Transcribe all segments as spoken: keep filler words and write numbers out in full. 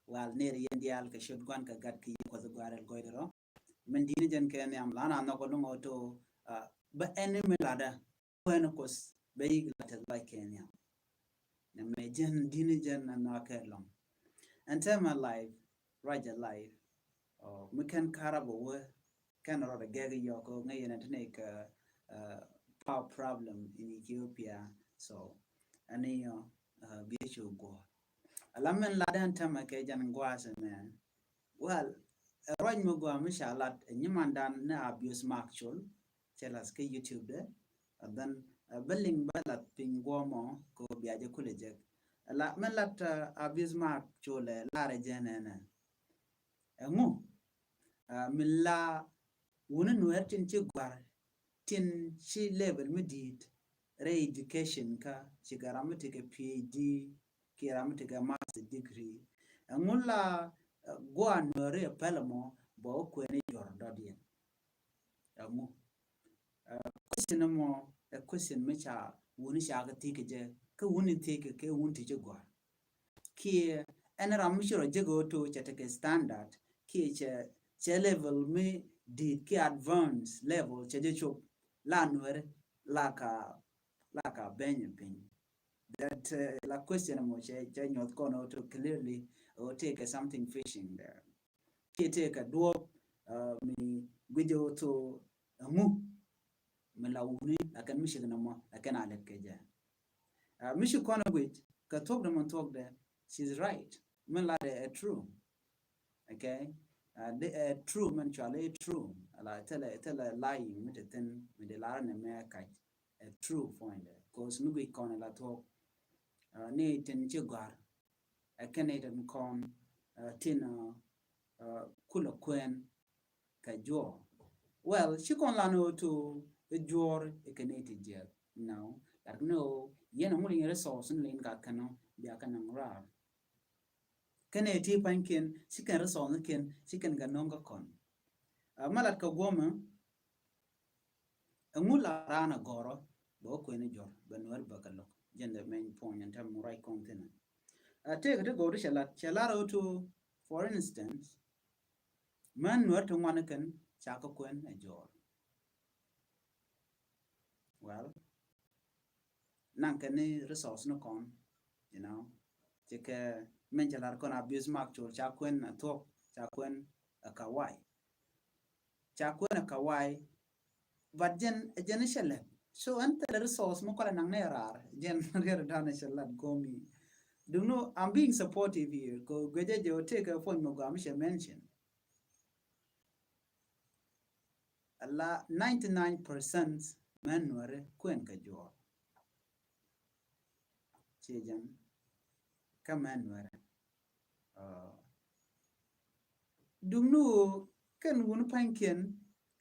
Wal ner yɛn diaal kɛ ciöt Gua̱n kɛ Gat kɛ Yiëë Kuɔth Gua̱a̱r Rɛl Gɔɔydɛ rɔ. Min di̱t ni jɛn kɛ nhiam la na nhɔk kä luŋ ɔ to, ah, bä ɛn ni mi latdä kuɛn Kuɔth bɛ yik la tɛth lɔc kɛ nhiam. Nɛ mɛ jɛn di̱t ni jɛn na nhɔk kɛ lɔŋ. Ɛn tɛmɛ live, ruacɛ live. Ɔ, mi kɛn karabä wee kɛn rɔɔdɛ gɛk yɔk ŋäc yɛn ti ni kɛ, uh, power problem in Ethiopia. So ɛn ni yɔ, uh, biɛ cu guɔ. Ala min latdä ɛn tɛmɛ kɛ jɛn gua̱a̱th ɛmɛ. Well, ɛ ruac mi gɔaa mi ca lat ɛ nyimandan ni Abius Mark Chol, cɛ lath kä YouTube dɛ. And then, uh, bä liŋ bä lath piny guɔmɔ kɛ bia jɛ kulɛ jek. Ala min lat, uh, Abius Mark Chol ɛ larɛ jɛ nɛnɛ. Ɛŋu, ah, mi la wuni Nuɛr tin ci gua̱r, tin ci level mi di̱i̱t rɛy education kä, ci kɛ ram mi tekɛ P H D kiɛ ram mi tekɛ master degree. Ɛŋu la, ah, gua̱a̱ Nuɛr ɛ pɛl mɔ bɛ wä kuɛni jɔr dɔ̱diɛn? Ɛŋu? Ah, question mɔ ɛ question mi ca wuni ca kɛ thiec kɛ jɛ, kä wuni thiec kɛ kɛ wuni ti ci gua̱r. Kiɛ ɛn ram mi ci rɔ jek ɣöö to cɛ tekɛ standard kiɛ cɛ, cɛ level mi di̱i̱t kiɛ advanced level cɛ jɛ cop la Nuɛri la ka, la ka beny piny. That, uh, la question mɔ cɛ, cɛ nyuɔth kɔn ɣöö to clearly ɣöö tekɛ something fishing there. Kiɛ tekɛ duɔ̱ɔ̱p, uh, mi guic ɣöö to ɛŋu mi la wuni la kɛn mi cek nɔmɔ la kɛn a lɛt kɛ jɛ. Uh, mi ci kɔn a guic kɛ thuɔ̱k dɛ mɛn thuɔ̱k dɛ, she's right. Min la dɛ ɛ true. Okay? Uh, dɛ ɛ true mɛn cual ɛ true. Ala thilɛ, thilɛ lying mi te thin mi dee lar ni mɛ kac. Ɛ true point dɛ. Cause mi guic kɔn la thuɔ̱k, uh, ni tin ci gɔ̱a̱r. Ɛ kɛn ni tin kɔn, uh, tin, uh, uh, kulɛ kuɛn kɛ juɔr. Well, ci kɔn lan ɣöö to ɛ juɔr ɛ kɛn ni ti jiɛk. No, lat ni ɣöö yɛn a ŋul in resource ni lin ka kɛn ɔ bia kɛn naŋ raar. Kɛn ɛ ti pa̱nykiɛn ci kɛn resource ni kiɛn ci kɛn kɛ no̱ŋ kä kɔn. Ah, ma lat kɛ guɔmɛ, ɛŋu la raan a gɔrɔ bɛ wä kuɛn jɔr bɛ Nuɛr bɛ kɛ lo̱k. Jɛn dɛ mɛny puɔ̱ny ɛn tɛm ruac kɔn thin. Ah, tëëk ti gɔw ti cɛ lat, cɛ lar ɣöö to, for instance, män Nuɛr ti ŋuan kɛn ca kɛ kuɛn ɛ jɔr. Well, naŋ kɛ ni resource ni kɔn, you know, ci kɛ min cɛ lar kɔn Abius Mark Chol ca kuɛn a thuɔk, ca kuɛn a Kawai. Ca kuɛn a Kawai, but jɛn, jɛn cɛ lɛt. So ɛn thilɛ resource mi kɔlɛ naŋ ni raar, jɛn riɛr dan cɛ lat gomi. Duŋni, I'm being supportive here, ko guecɛ jɛ o tëëkɛ puɔ̱ny mi gɔaa mi cɛ mention. Ala ninety nine percent män Nuɛri kuɛn kɛ juɔr. Ci jɛn kä män Nuɛri. Ah, duŋni ɣöö kɛn wun pa̱nykiɛn,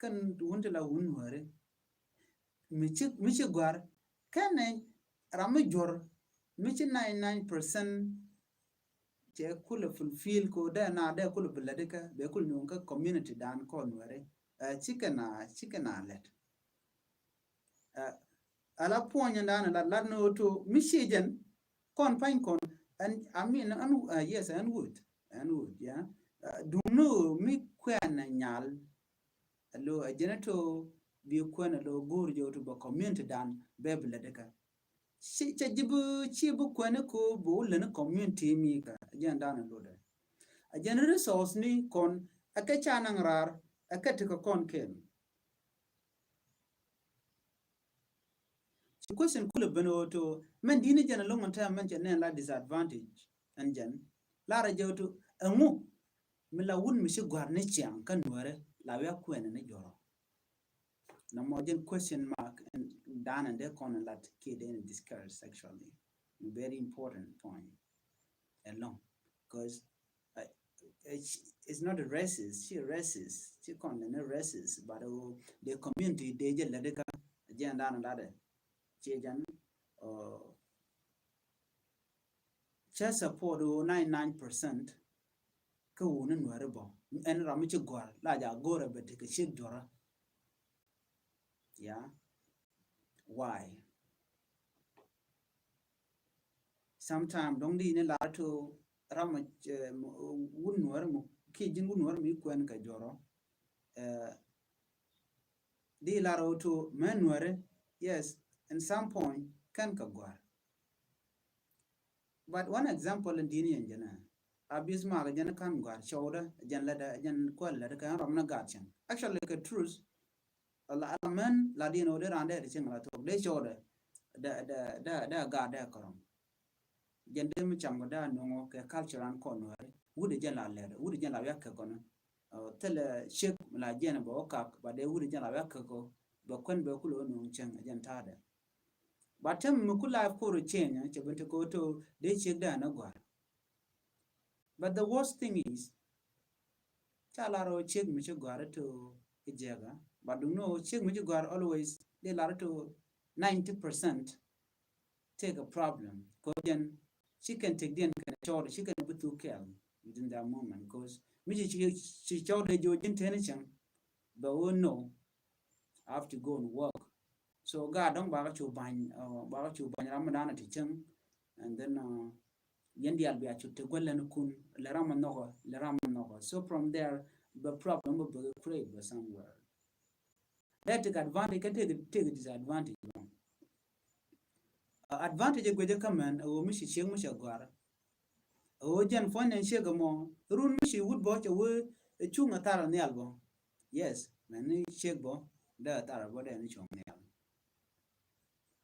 kɛn wun ti la wun Nuɛri. Mi ci, mi ci gɔ̱a̱r kɛn ɛ ram mi juɔr mi ci ninety nine percent cɛ kulɛ fulfill ko dee na dee kulɛ bi lɛt ikä bɛ kulɛ nuŋ kä community dan kɔn Nuɛri. Ɛ, ci kɛn a, ci kɛn a lɛt. Ɛ, ala puɔ̱ny dan la lat ni ɣöö to mi ci jɛn kɔn pa̱ny kɔn ɛn, I mean, ɛn, ɛ, yes, ɛn would, ɛn would, yeah. Ɛ, duŋni ɣöö mi kuɛn nyal, alo a jɛn to bi kuɛn alo go̱o̱r jɛ to bɛ community dan bɛ bi lɛ dika. Ci, cɛ ji̱ bi, ci bi kuɛn ko bi wä lɛ ni community mi ka a jɛn dan a lodɛ. A jɛn resource ni kɔn a kɛ ca naŋ raar a kɛ ti kɛ kɔn kɛn. Ci question kulɛ ben ɣöö to mɛn di̱t ni jɛn a loŋ ɛn tɛm mɛn cɛ nɛn la disadvantage ɛn jɛn. Larɛ jɛ ɣöö to ɛŋu mi la wut mi ci gua̱r ni ciaŋ kä Nuɛrɛ la wiak kuɛn ni jɔrɔ. Nɔmɔ jɛn question mark ɛn dan ɛn dee kɔn lat kiɛ dee ni discourage sexually. Very important point. Ɛlɔŋ. Cause uh, it's, it's not a racist, ci racist, ci kɔn ni racist, but uh, the community dee jɛ lɛ dee ka jɛn dan lat dee. Ci jɛn, uh, cɛ support wä ninety nine percent kä wuni Nuɛri bɔ. Ɛn ram mi ci gɔ̱a̱r la ja go̱o̱rɛ bɛ tekɛ ciek jɔra. Yeah. Why? Sometimes dɔŋ di ni lar to ram mɔ, eh, mɔ, wut Nuäri mɔ, kiɛ ji̱n wut Nuäri mɔ i̱ kuɛn kɛ juɔrɔ. Eh, di lar ɣöö to mɛ Nuäri, yes, in some point kɛn kɛ gɔ̱a̱r. But one example in di̱i̱n yɛn jɛn ɛ, a Bismarck jɛn ka̱n gɔ̱a̱r cɔwdɛ, jɛn lätdɛ, jɛn kuɛl lätdɛ kɛ ram ni gaat cɛŋ. Actually kɛ truth, ala, ala mɛn la di̱i̱n ɣöö dee raan dee ti cieŋ la thok dee cɔwdɛ, dee, dee, dee, dee gaat dee kɔrɔm. Jɛn dee mi cam kɛ dee a nuŋɔ kɛ culture an kɔn Nuäri. Wut jɛn la lɛr, wut jɛn la wiak kɛ kɔn. Ɔ, thilɛ ciek la jɛn bɛ wä kak, ba dee wut jɛn la wiak kɛ kɔ, bɛ kuɛn bɛ kulɛ wä nuŋ cieŋ jɛn ta̱a̱dɛ. Ba tɛm mi ku life kor change, cɛ ben ti kɔ to dee ciek dee a ni gɔ̱a̱r. But the worst thing is, ca lar ɣöö ciek mi ci gɔ̱a̱r to i̱ jiɛkä. But duŋni ɣöö ciek mi ci gɔ̱a̱r always dee lar to ninety percent take a problem. Kɔ jɛn ci kɛn tekdiɛn kɛn cɔɔd, ci kɛn bi thuk kɛɛl within that moment. Cause mi ci, ci, ci cɔɔd dee jiɔ ji̱n teni cɛŋ, bɛ wä no, I have to go and work. So gaat dɔ̱ŋ bakɛ cu ba̱ny, uh, bakɛ cu ba̱ny ram mi da̱a̱n a ti cäŋ. And then, uh, yɛn diaal bia cu te guäl lɛn kun, lɛ ram mi nhɔkɔ, lɛ ram mi nhɔkɔ. So from there, bɛ problem bɛ bɛ create bɛ somewhere. Dee take advantage kä take, take disadvantage. Uh, advantage ɛ guecä kä mɛn, ɛ ɣöö mi ci ciek mi cɛ gɔ̱a̱r. Ɛ ɣöö jɛn puɔ̱ny nɛn ciek ɛmɔ, run mi ci wut bɔ cɛ wee ɛ cuŋ ɛ thar ɛ nhial bɔ. Yes, mɛn ni ciek bɔ, dee ɛ thar ɛ bɔ dee ni cuŋ nhial.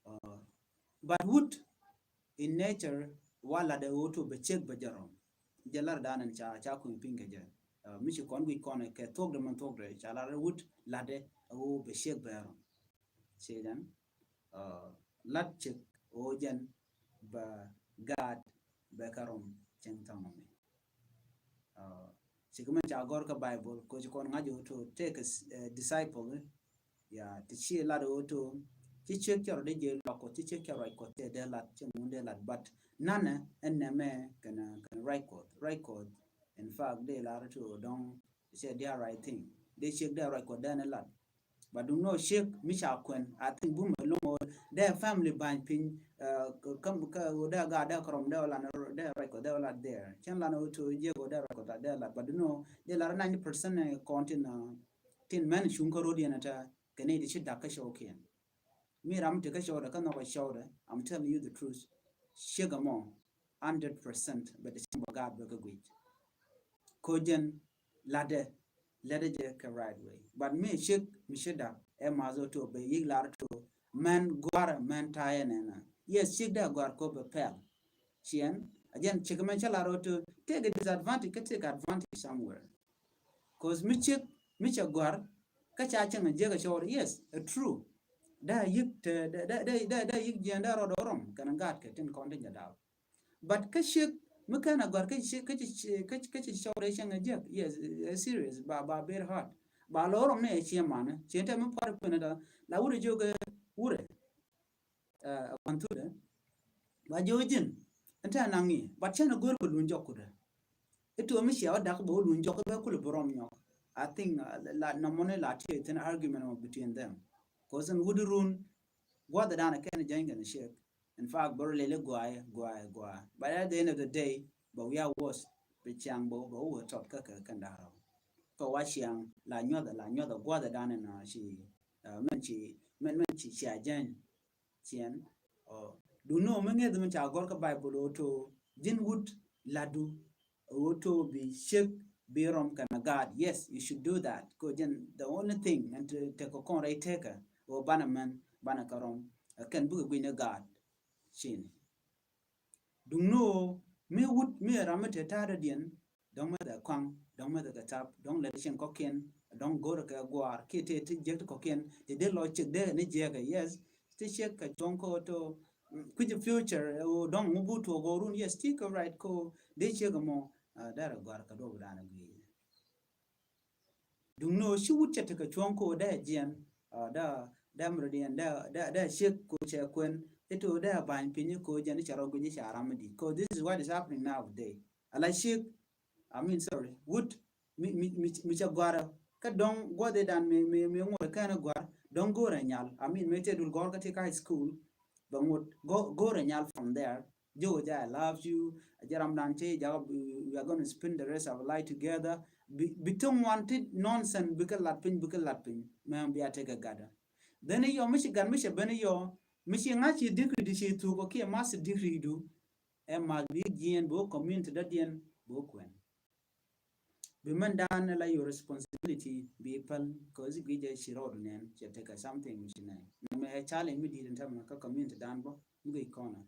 Uh, but wut in nature wa lat ɛ ɣöö to bɛ ciek bɛ jɛ rɔm. Jɛ lar dan ɛn ca, ca kui̱ piny kɛ jɛ. Uh, mi ci kɔn guic kɔn kɛ thuɔkdɛ mɛn thuɔkdɛ ca lar ɛ wut lat ɛ ɣöö bɛ ciek bɛ rɔm. Ci jɛn, uh, lat ciek ɣöö jɛn bɛ gaat bɛ kɛ rɔm cieŋ tɔŋ mi. Uh, ci kɛ mɛn ca gɔr kä Bible, ko ci kɔn ŋa̱c ɣöö to take a s-, uh, disciple, ya, ti ci lat ɣöö to, ci ciek cɛ rɔ dee jɛ luak Kuɔth, ci ciek cɛ ruac Kuɔth cɛ dee lat, cɛ ŋun dee lat, but nanɛ ɛn nɛmɛ kɛn, kɛn ruac Kuɔth, ruac Kuɔth, in fact, dee lar to dɔŋ, cɛ dee a right thing, dee ciek dee ruac Kuɔth dee ni lat. But duŋ nɔ ciek mi ca kuɛn, I think bumɛ loŋ ɣöö dee family ba̱ny piny, uh, kä, kä, kä ɣöö dee gaat dee kɔrɔm dee wä lat, dee ruac Kuɔth dee wä lat there. Cɛn lan ɣöö to jiɛk ɣöö dee ruac Kuɔth dee lat. But duŋ nɔ dee lar ninety percent kɔn tin, uh, tin mɛn cuŋ kä ro̱d yɛn ata kɛ ni ti ci dak kä cɔwkiɛn. Mi ram ti kä cɔwdɛ kä nhɔk kä cɔwdɛ, I'm telling you the truth. Ciek ɛmɔ hundred percent bɛ ti cɛn bä gaat bɛ kä guic. Ko jɛn latdɛ, latdɛ jɛ kɛ right way. But mi ciek mi ci dak ɛ math ɣöö to bɛ yik lar to mɛn gɔ̱a̱r mɛn ta̱yɛ nɛnɛ. Yes, ciek dee gɔ̱a̱r ko bɛ pɛl. Ciɛn a jɛn ciek mɛn cä lar ɣöö to take a disadvantage kä take advantage somewhere. Cause mi ciek mi cɛ gɔ̱a̱r kä ca cieŋ a jiäk a cɔɔr, yes, a true. Dee yik te, dee, dee, dee, dee, dee yik jiɛn dee rɔɔdɛ rɔm kɛn gaat kɛ tin kɔn tin jɛ daw. But kä ciek mi kɛn a gɔ̱a̱r kä ci, kä ci, kä ci, kä ci cɔɔr ɛ cieŋ a jiäk, yes, a serious, ba, ba very hard. Ba lɔ rɔm ni ɛ ciɛ manɛ, ciɛ te mi pua̱r kuɛn da, la wurɛ jiök ɛ wurɛ. Ɛ, ɛ kuan thudɛ. Ba jiök ji̱n ɛn te naŋ i̱, but cɛn a go̱r bɛ luny jɔk kudɛ. Ito mi cia wä dak bɛ wä luny jɔk bɛ kulɛ bi rɔm nyɔk. I think, uh, la, la nɔmɔni la ti thin argument mɔ between them. Cause in wut run gua̱dhɛ dan kɛn jɛny kɛn ciek. In fact, bɛ rɔ lɛli guay, guay, guay. But at the end of the day, bɛ wi̱i̱ a worse, bɛ ciaŋ bɛ wä, bɛ wä tɔt kä kɛ kɛn da̱rä. Kɛ wa ciaŋ la nyuɔthɛ, la nyuɔthɛ gua̱dhɛ dan in, uh, ci, uh, mɛn ci, mɛn, mɛn ci cia jɛny. Ciɛn, ɔ, duŋni ɣöö mi ŋi̱eth mi ca gɔ̱r kä Bible ɣöö to ji̱n wut latdu ɣöö to bi ciek bi rɔm kɛnɛ gaat. Yes, you should do that. Kɛ ɣöö jɛn the only thing ɛn te, tekɛ kɔn rɛy tekɛ ɣöö banɛ mɛn banɛ kɛ rɔm, ɛ kɛn bikɛ gui̱n ni gaat. Cini. Duŋni ɣöö mi wut mi ɛ ram mi te ta̱a̱dädiɛn, dɔ̱ŋ mɛthɛ kɔaŋ, dɔ̱ŋ mɛthɛ kɛ thap, dɔ̱ŋ lɛt cieŋ kɔ̱kiɛn, dɔ̱ŋ go̱rɛ kɛ gua̱a̱r kiɛ tëë ti jiäk ti kɔ̱kiɛn, ti dee lɔ ciek dee ni jiäkɛ, yes. Ti ciek kɛ cuɔ̱ŋ kä to, mm, kui̱c future, ɛ ɣöö dɔ̱ŋ ŋu bu tuɔɔk ɣöö run, yes, ti kɛ right kä ɣöö dee ciek ɛmɔ, ah, derɛ gɔ̱a̱r kɛ duɔ̱p dan ɛ gui̱i̱c. Duŋni ɣöö ci wut cɛ tekɛ cuɔ̱ŋ kä ɣöö dee jiɛn, ah, dee, dee mrɛ diɛn, dee, dee, dee ciek kä ɣöö cɛ kuɛn, it ɣöö dee ba̱ny piny kä ɣöö jɛn i̱ cɛ rɔ guic i̱ ca ram mi di̱i̱t. Kä this is what is happening nowadays. Ala ciek, I mean, sorry, wut mi, mi, mi, mi cɛ gɔ̱a̱rä. Kä dɔ̱ŋ gua̱dhidan mi, mi, mi ŋot kɛn gɔ̱a̱r, dɔ̱ŋ go̱o̱rɛ nyal. I mean, mi cɛ dul gɔ̱a̱r kä ti kä high school, bɛ ŋot go̱-, go̱o̱rɛ nyal from there. Jɛ wä jɛ, "I love you." Jɛ ram dan cɛ jɛ, "We are gonna spend the rest of our life together." Bi, bi ti ŋuan ti nonsense bikɛ lat piny, bikɛ lat piny. Mɛ bia tekɛ gatdä. Then yɔ mi ci gat mi cɛ ben yɔ, mi ci ŋa̱c ci degree di ci thuk ɔ kiɛ master degree du. Ɛ math bi jiɛn bi wä community dɔ̱diɛn bi wä kuɛn. Bi mɛn dan la your responsibility bi päl, 'cause guic jɛ ci rɔɔdu nɛn cɛ tekɛ something mi ci nɛn. Nɛmɛ ɛ challenge mi di̱i̱t in tɛmɛ kä community dan bä mi guic kɔnɛ.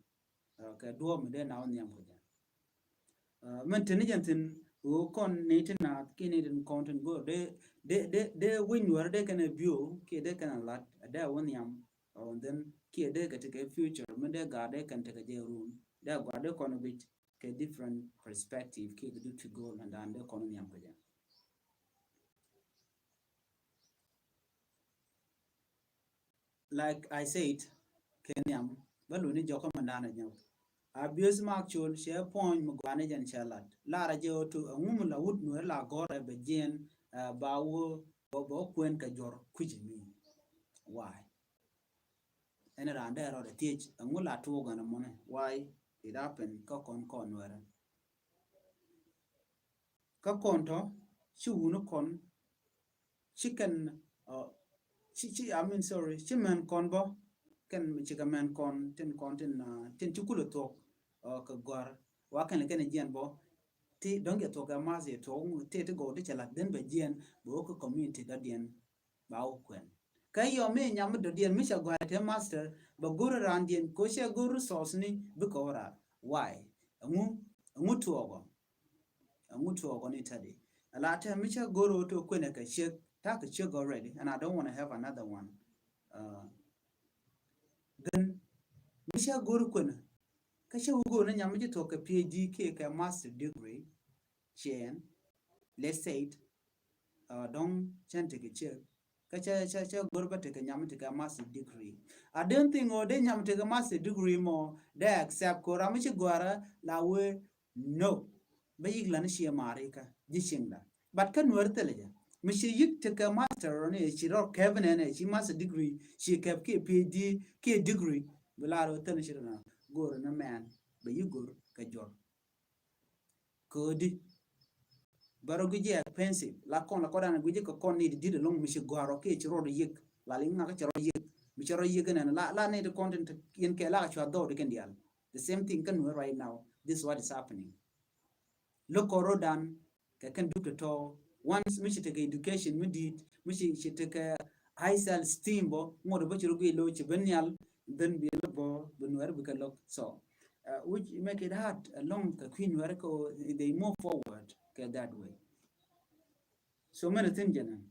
Ɛ, kɛ duɔ̱ɔ̱p mi dee na wä nhiam kɛ jɛ. Ɛ, mɛn teni jɛn thin ɣöö kɔn ni ti naath kiɛ ni tin kɔn tin go̱o̱r dee, dee, dee, dee wec nuäär dee kɛn ɛ biöö kiɛ dee kɛn ɛ lat ɛ dee wä nhiam. Ɔ, and then kiɛ dee kɛ tekɛ future mi dee gaat dee kɛn tekɛ jɛ run dee gaat dee kɔn ɛ guic kɛ different perspective kiɛ kɛ du ti go̱o̱r mɛn dan dee kɔn nhiam kɛ jɛ. Like I said, kɛ nhiam bä luni jɔkä mɛn dan ɛ nyɔk. Abuse mi actual cɛ puɔ̱ny mi guani jɛn cɛ lat. Lar a jɛ ɣöö to ɛŋu mi la wut nuɛr la gɔr ɛ bɛ jiɛn, ɛ, ba wä bä, bä kuɛn kɛ jɔr kui̱c mi. Why? Ɛn raan dee rɔɔdɛ thiec ɛŋu la tuɔɔk ɛn ɛmɔnɛ. Why it happen kä kɔn kɔn nuɛrɛ? Kä kɔn tɔ ci wuni kɔn ci kɛn, uh, ci, ci, I mean, sorry, ci mɛn kɔn bä kɛn ci kɛ mɛn kɔn tin kɔn tin, uh, tin ci kulɛ thuɔk, uh, kɛ gɔ̱a̱r wa kɛn lɛ kɛn jiɛn bä ti dɔ̱ŋ kɛ thuɔk kɛ math yɛ thuɔk ti ti gɔw ti cɛ lat dhin bɛ jiɛn bɛ wä kä community dɔ̱diɛn ba wä kuɛn. Kä yɔ mi nyam mi dɔ̱diɛn mi cɛ gɔ̱a̱r te master bɛ go̱r raan diɛn ko cɛ go̱r resource ni bikɛ wä raar. Why? Ɛŋu, ɛŋu tuɔɔkɔ? Ɛŋu tuɔɔkɔ ni tadi? Ala tɛ mi cɛ go̱r ɣöö to kuenɛ kɛ ciek, ta kɛ ciek already, and I don't wanna have another one. Uh, then mi cɛ go̱r kuenɛ kä cɛ wä go̱r ni nyam mi ci thuɔk kɛ P H D kiɛ kɛ master degree, ciɛn, let's say it, uh, dɔ̱ŋ cɛn tekɛ ciek. Kä cɛ, cɛ, cɛ go̱r bä tekɛ nyam tekɛ master degree. I don't think ɣöö dee nyam tekɛ master degree mɔ dee accept ko ram mi ci gɔ̱a̱rä la wee no. Bä yik lan ciɛ maari kä ji̱ cieŋda. But kä nuɛr thilɛ jɛ mi ci yik tekɛ master ni ci rɔ kɛp nɛnɛ ci master degree ci kɛp kiɛ P H D kiɛ degree. Bi lar ɣöö thilɛ ci rɔ na go̱o̱r ni mɛn bɛ yik go̱r kɛ jɔr. Köödi bärä guic jɛ expensive la kɔn la kɔdan guic jɛ kɛ kɔn ni di dit along mi ci gɔ̱a̱rɔ kiɛ ci rɔɔd yiëk la li ŋakä ci rɔɔd yiëk mi ci rɔɔd yiëk nɛn la la ni di kɔn tin yɛn kɛ la ka cua dhɔɔd kɛn dial. The same thing kɛn wee right now, this is what is happening. Look kɔrɔ dan kɛ kɛn dup tɔtɔ. Once mi ci tekɛ education mi di̱i̱t mi ci ci tekɛ high self esteem bɔ ŋuɔt bä ci rɔ guic lo̱ ci ben nhial. Then bi lɔ bɔ bi nuɛr bi kɛ lo̱k so, uh, which make it hard along kɛ kui̱ nuɛr kɛ they move forward kɛ that way. So many thing jɛn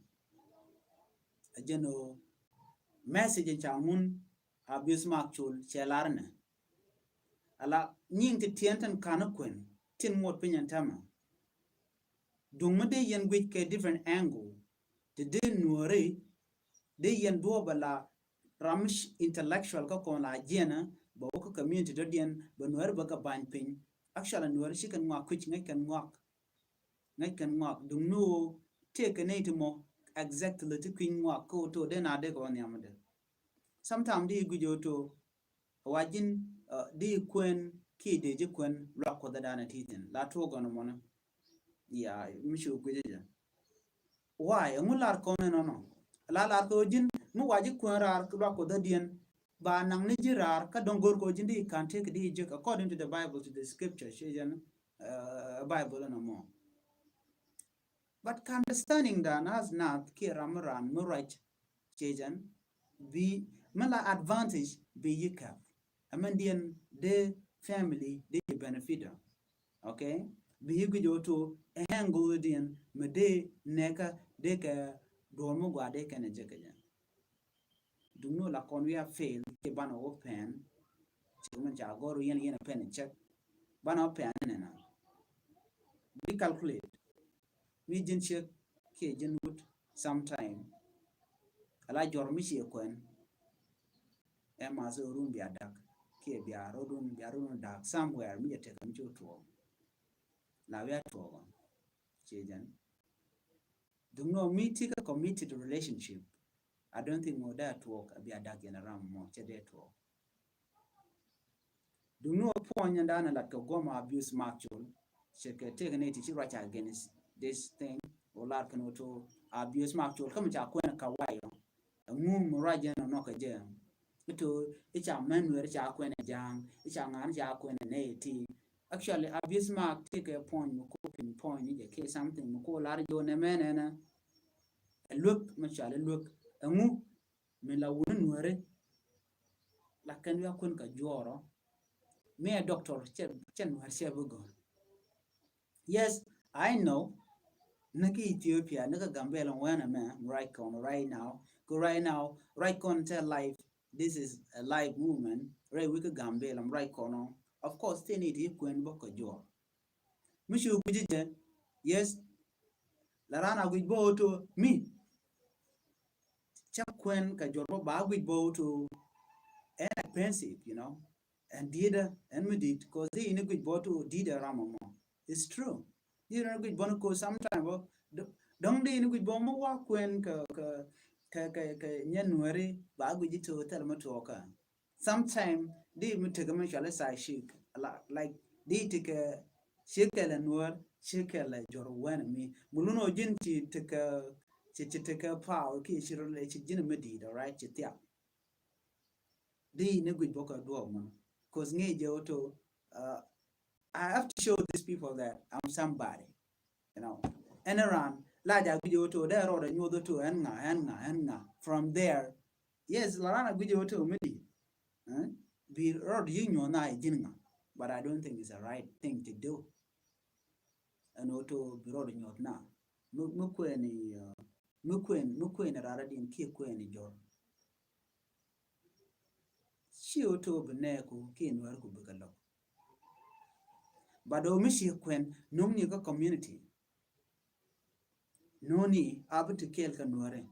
a jɛn o message ca ŋun a bis mak col cɛ lar nɛ. Ala nyiŋ ti tiɛn tin kan kuɛn tin ŋuɔt piny ɛn tɛmɛ. Duŋ mi dee yɛn guic kɛ different angle ti dee nuɔri dee yɛn duɔɔp ala ram intellectual kä kɔn la jiɛnä bɛ wä kä community dɔ̱diɛn bɛ nuɔri bɛ kɛ bany piny. Actually nuɔri ci kɛn ŋuak kuic ŋäc kɛn ŋuak ŋäc kɛn ŋuak duŋ ni ɣöö tëëkɛ nɛy ti mɔ exactly ti kui̱ny ŋuak kä ɣöö to̱ dee na dee kɛ wä nhiamdɛ. Sometimes di guic ɣöö to̱ wa ji̱n, uh, di kuɛn kiɛ dee ji̱ kuɛn luak kuɔth dan a ti thin la tuɔɔk gɔn mɔnä. Ya mi ci guic jɛ. Why? Ɛŋu lar kɔn ɛnɔnɔ? La lar kɛ ɣöö ji̱n mi wa ji̱ kuɛn raar luak kuɔth diɛn ba naŋ ni ji̱ raar kä dɔ̱ŋ go̱r kɛ ɣöö ji̱n di kan tëëk di ji̱k according to the Bible, to the scripture ci jɛn, uh, Bible ɛnɔ mɔ. But kɛ understanding dan as nath kiɛ ram mi ran mi ruac ci jɛn bi mi la advantage bi yi kɛp. Ɛmɛn diɛn dee family dee yi benefit ɔ. Okay? Bi yi guic ɣöö to ɛn go̱o̱r diɛn mi dee nɛkä dee kɛ duɔ̱ɔ̱r mi gɔaa dee kɛn ɛ jek kɛ jɛ. Duŋni la kɔn wi̱i̱ a fail kiɛ banɛ wä pɛn. Cɛ min ca gɔr yɛn yɛn a pɛn cɛk banɛ wä pɛn nɛnɛ. Bi calculate mi ji̱n ciek kiɛ ji̱n wut sometime. Ala jɔr mi ciɛ kuɛn. Ɛ ma so run bia dak kiɛ bia rodun bia rodun dak somewhere mi jɛ tek mi ci tuɔɔk. La wi̱i̱ a tuɔɔk ɔ ciɛ jɛn. Duŋni mi ti kä committed relationship. I don't think ŋuɔ̱t dee a tuɔɔk a bia dak yɛn a ram mɔ cɛ dee tuɔɔk. Duŋni wä puɔ̱ny ni danɛ lat kɛ guɔm Abius Mark Chol. Cɛ kɛ tëëk ni ti ci ruac against this thing. Wä lar kɛn wä to Abius Mark Chol kä mi ca kuɛn kɛ wayɔ. Ɛŋu mi ruac jɛ nɔ nɔ kɛ jɛ. Ito ica mɛn wer ica kuɛn ɛ ja̱a̱ŋ ica ŋa̱n ica kuɛn ɛ nɛ iti. Actually Abius Mark tëëk kɛ puɔ̱ny mi ko pin puɔ̱ny ni jɛ kɛ something mi ko lar jɛ wä nɛ mɛn ɛnɛ. Ɛ luek mi cɔal ɛ luek ɛŋu mi la wuni nuɛri. La kɛn wi̱i̱ a kuɛn kɛ juɔrɔ. Mi ɛ doctor cɛ nuɛr cɛ bi gɔr. Yes, I know. Ni ki Ethiopia ni ki Gambia lɔŋ wɛn ɛmɛ right kɔn right now. Kɛ right now right kɔn tɛ live. This is a live movement. Right wi̱i̱ ki Gambia lɔŋ right kɔn. Of course thin it yi kuɛn bä kɛ juɔr. Mi ci guic jɛ. Yes. La ran a guic bä oto mi. Ca kuɛn kɛ juɔr bä ba guic bä oto. Ɛn expensive, you know. Ɛn di̱i̱dä ɛn mi di̱i̱t cause di ini guic bä oto di̱i̱dä ram mɔ. It's true. Di ini guic bä ni cause sometime bä dɔŋ di ini guic bä mɔ wa kuɛn kɛ kɛ kɛ kɛ nyɛ nuɛri ba guic to thil mɔ tuɔkä. Sometime di mi tekɛ mi cɔal i̱ side chick, like di tekɛ cikɛlɛ nuɔr cikɛlɛ jɔr wɛn mi mi lun ɔ ji̱n ci tekɛ ci ci tekɛ power ki ci rɔ lɛ ci ji̱n mi di̱i̱t, alright, ci thiak. Di ni guic bɔkɛ duɔk mɔ cause ŋi̱i̱c jɛ wä to. I have to show these people that I'm somebody. You know, ɛn ran la ja guic oto dee rɔɔdɛ nyuɔth oto ɛn ŋa ɛn ŋa ɛn ŋa. From there, yes, la ran a guic oto mi di bi rɔɔd yi nyuɔth na ji̱n ŋa. But I don't think it's a right thing to do. Ɛn oto bi rɔɔd nyuɔth na mi kuɛni mi kuɛn mi kuɛni rara din kiɛ kuɛni jɔr. Ci oto bi nɛɛku kiɛ nuɛrku bikɛ lɔk. But o mi ci kuɛn no̱ŋni kä community. No̱ŋni a bi ti kɛɛl kä nuɛri.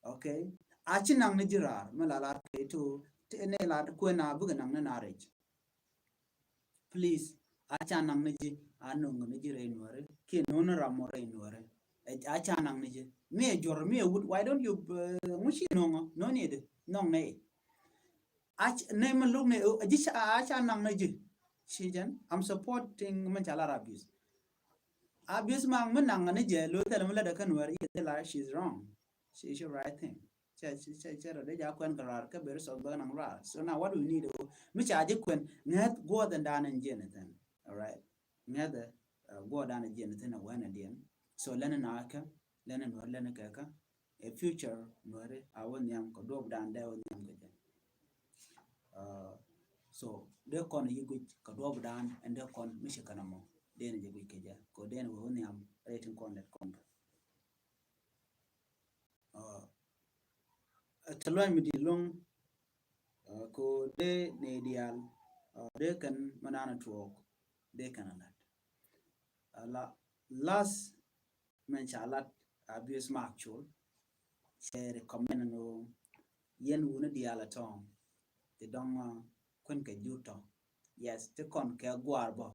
Okay. A ci naŋ ni ji̱ raar mi la lar kɛ to ti ni la kuɛn a bikɛ naŋ ni na rɛc. Please, a ca naŋ ni ji̱ a no̱ŋ ni ji̱ rɛy nuɛri kiɛ no̱ŋ ni ram mɔ rɛy nuɛri. A ca naŋ ni ji̱ mi ɛ juɔr mi ɛ wut, why don't you ŋu ci no̱ŋ no̱ŋ ni di no̱ŋ ni. A nɛ mi luk ni a ji̱ ca a ca naŋ ni ji̱. Ci jɛn I'm supporting mi ca lar Abius. Abius ma mi naŋ ni jɛ lo thɛl mi lɛ dɛ kä nuɛri yɛ thil a she's wrong. She should write thing. Cɛ cɛ cɛ cɛ rɛ dee ja kuɛn kɛ raar kä beri sɔth bä naŋ raar. So now what we need o mi ca ji̱ kuɛn ŋɛth guɔth in dan in jiɛn ithin. Alright. Ŋɛth guɔth dan in jiɛn ithin a wɛn in diɛn. So lɛn in a kɛ lɛn in nuɛr lɛn in kɛ kä. A future nuɛri a wä nhiam kɛ duɔp dan dee wä nhiam kɛ jɛ. So dee kɔn yi guic kɛ duɔp dan in dee kɔn mi ci kɛn a mɔ dee in jɛ guic kɛ jɛ kɛ dee in wä wä nhiam rɛy tin kɔn lɛt kɔn kɛ. Ɛ tɛ luany mi di̱i̱t lo̱ŋ. Ko dee ni diaal dee kɛn mɛ naan tuɔɔk dee kɛn a lat. Ala las mɛn ca lat Abius Mark Chol. Cɛ recommend ni yɛn wuni diaal a tɔŋ ti dɔŋ kuɛn kɛ jur tɔ. Yes, ti kɔn kɛ guar bɔ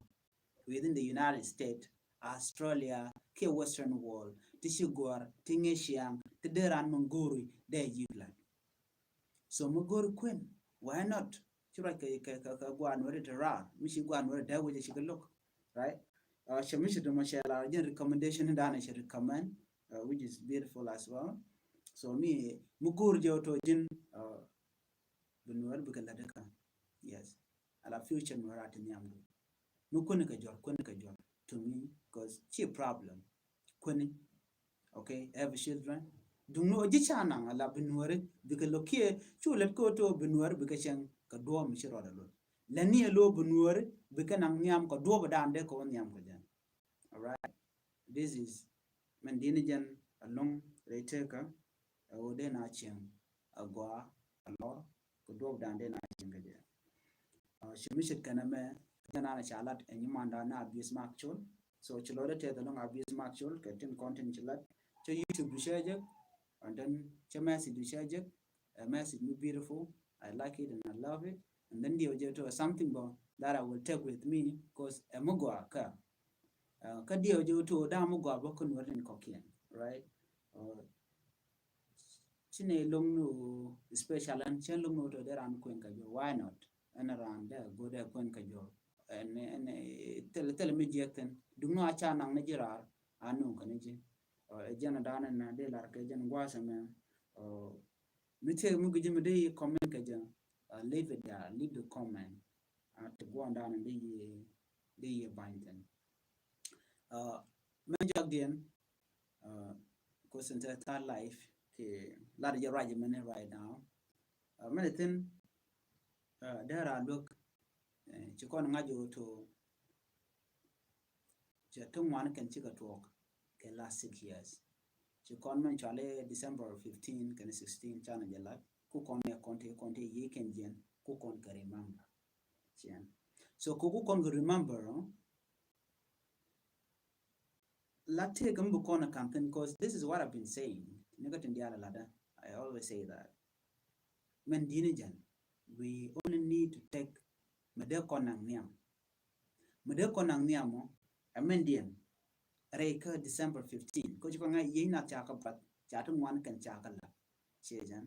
within the United States, Australia kiɛ Western world, ti ci guɔr ti ŋi̱ ciaŋ ti dee ran min go̱o̱ri dee yi̱k lat. So mi go̱o̱ri kuɛn, why not? Ci ruac kɛ kɛ kɛ guar nuɔri ti raar mi ci guar nuɔri dee wecɛ ci kɛ lo̱k, right? Cɛ mi ci dɔmɔ cɛ la ji̱n recommendation danɛ cɛ recommend, which is beautiful as well. So mi mi go̱o̱ri jɛ wä tɔ ji̱n bi nuɔri bikɛ lat kä. Yes. Ala future nuɔri a ti nhiam du. Mi kuɛni kɛ jɔr, kuɛni kɛ jɔr to me, cause ci problem. Kuɛni. Okay, have children. Duŋni ɔ ji̱ ca naŋ ala bi nuɔri bikɛ lo̱k kiɛ cu lɛt kɛ ɔ to bi nuɔri bikɛ cɛŋ kɛ duɔ̱ɔ̱p mi ci rɔɔdɛ lo̱l. Lɛni ɛ lo̱ bi nuɔri bikɛ naŋ nhiam kɛ duɔ̱ɔ̱p dan dee kɛ wä nhiam kɛ jɛn. Alright. This is mɛn dini jɛn a loŋ rɛy tekä. Ɛ wä dee na cieŋ a gɔaa a lɔr kɛ duɔp dan dee na cieŋ kɛ jɛ. Ci mi cit kɛn ɛmɛ jɛ na ca lat ɛ nyiman dan na Abius Mark Chol. So ci lɔr dee tɛth a loŋ Abius Mark Chol kɛ tin kɔn tin ci lat cɛ YouTube du cɛ jɛ. And then cɛ message du cɛ jɛ. A message mi beautiful. I like it and I love it. And then diɛ jɛ to something bɔ that I will take with me cause ɛ mi gɔaa kä. Kä diɛ jɛ to da̱a̱ mi gɔaa bä kä nuɔr in kɔkiɛn, right? Ci nɛ loŋ ni wä special an cɛn loŋ ni wä to dee ran kuɛn kɛ jɔ, why not? ɛn raan dee go̱o̱r dee kuɛn kɛ jɔk. Ɛn, ɛn, thil, thil mi jiɛk thin. Duŋ nɔ a ca naŋ ni ji̱ raar, a nuŋ kɛ ni ji̱. Ɛ jɛn a da̱a̱n ɛn a dee lar kɛ jɛn gua̱a̱th ɛmɛ. Mi thiek mi gui̱ci mi dee yi comment kɛ jɛ, leave it there, leave the comment. A ti guɔ̱ɔ̱n da̱a̱n ɛn dee yi, dee yi ba̱ny thin. Mɛ jɔak diɛn, kuɔth in te tha̱a̱ life kɛ lat jɛ ruac mɛni right now. Mɛni thin, dee raa luäk, ci kɔn ŋa̱c jɛ wä to, cɛ ti ŋuan kɛn cikɛ tuɔɔk kɛ last six years. Ci kɔn mɛn cɔali December fifteen kɛn sixteen canɛ jɛ lat, ku kɔn ɛ kɔn ti, kɔn ti yi kɛn jiɛn, ku kɔn kɛ remember. Ciɛn. So ku, ku kɔn kɛ remember, la tëëk mi bi kɔn a kan thin, 'cause this is what I've been saying. Ni kä tin diaal a ladä, I always say that. Mɛn di̱t ni jɛn, we only need to take mi dee kɔn naŋ nhiam. Mi dee kɔn naŋ nhiam mɔ, ɛ mɛn diɛn rɛy kä December fifteen. Kä ci kɔn ŋa̱c yiëë nath ca kä bath, ca ti ŋuan kɛn ca kä la. Ciɛ jɛn.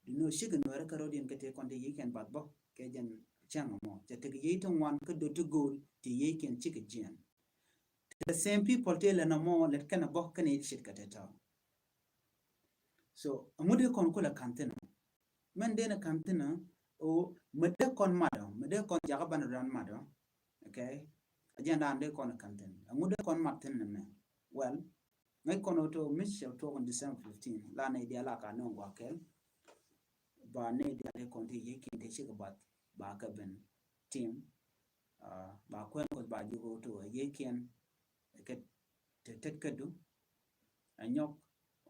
Di nɔ cikɛ nuɛrɛ kä rɔ̱diɛn kɛ tëë kɔn ti yiëë kɛn bath bä kɛ jɛn cäŋ mɔ. Ca tekɛ yiëë ti ŋuan kä dot ti go̱o̱l ti yiëë kɛn cikɛ jiɛn. The same people tëë lɛ nɔmɔ lɛt kɛn a bä kɛn i̱ ce̱tkɛ tɛtɔ. So ɛŋu dee kɔn kulɛ ka̱n thi̱n ɔ? Mɛn dee ni ka̱n thi̱n ɔ, mi dee kɔn mat ɔ, mi dee kɔn jakä banɛ rɔ̱dan mat ɔ. Okay? A jɛn daan dee kɔn ka̱n thi̱n. Ɛŋu dee kɔn mat thi̱n ni mɛ? Well, ŋäc kɔn ɔ to mi cɛ tuɔɔk in December fifteen, la nɛy diaal a ka nööŋ gua̱a̱k kɛl. Ba nɛy diaal dee kɔn ti yiëë kiɛn ti cikɛ bath ba kɛ ben tim. Ba kuɛn Kuɔth ba jiök ɔ to a yiëë kiɛn kɛ te tet kädu. Ɛ nyɔk,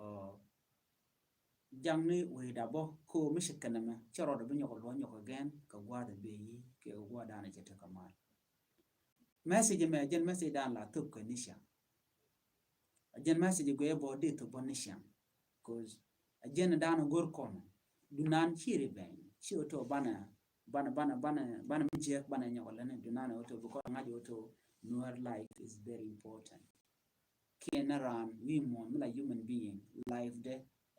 ɔ, jaŋni wee da bɔ ko mi ci kɛnɛ mɛ cɛ rɔɔdɛ bi nyɔk luɔ nyɔk again kɛ gua̱a̱th bi yi kɛ gua̱a̱th danɛ cɛ tekɛ mal. Message mɛ jɛn message dan la thop kɛ ni ciaŋ. Jɛn message guɛ bɔ di thop bɔ ni ciaŋ. 'Cause a jɛn dan go̱r kɔn dunan ci revenge ci oto banɛ, banɛ, banɛ, banɛ, banɛ mi jiɛk banɛ nyɔk lɛni dunan oto because ŋa̱c oto Nuer life is very important. Kiɛ ni raan wi̱i̱ muɔ̱ɔ̱n mi la human being life de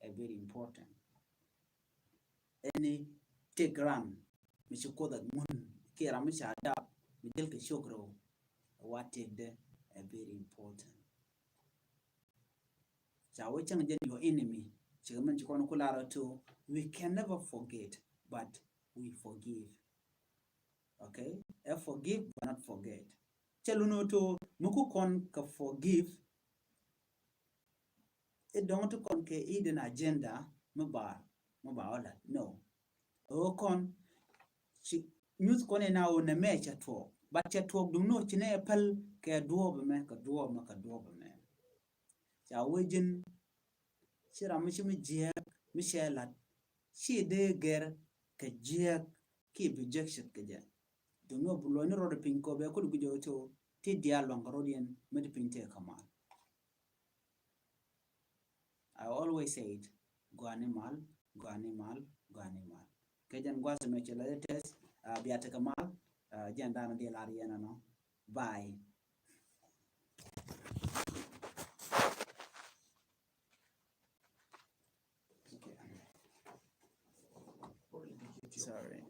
ɛ very important. Ɛni tëk raan mi ci Kuoth a ŋun kiɛ ram mi ca dap mi jel kɛ cok rɛw. Wa tëkdɛ ɛ very important. Ca wee cäŋ jɛn your enemy cikɛ mɛn ci kɔn ku lar ɔ to we can never forget but we forgive. Okay? Ɛ forgive but not forget. Cɛ lun ɔ to mi ku kɔn kɛ forgive. I̱ dɔ̱ŋ ti kɔn kɛ hidden agenda mi ba, mi ba ɔ lat. No. Ɣöö kɔn ci nyuth kɔn ina ɣöö nɛ mɛ cɛ tuɔɔk. But cɛ tuɔɔk duŋ ni ɣöö ci nɛ päl kɛ duɔɔp mɛ, kɛ duɔɔp mɛ, kɛ duɔɔp mɛ. Ca wee ji̱n ci ram mi ci mi jiääk mi cɛ lat ci dee gɛr kɛ jiääk ki bi jek ce̱tkɛ jɛ. Duŋ ni ɣöö bi luɔ̱ny ni rɔɔdɛ piny kɔ bɛ kut guic ɣöö ti diaal luaŋ kɛ rɔɔdiɛn mi ti piny tëë kɛ mal. I always say it, gɔaa ni mal, gɔaa ni mal, gɔaa ni mal. Kɛ jɛn gua̱a̱th mɛ cɛ la tɛth, bia tekɛ mal, jɛn da̱a̱n di lar yɛn ɛnɔ. Bye. Okay. Sorry.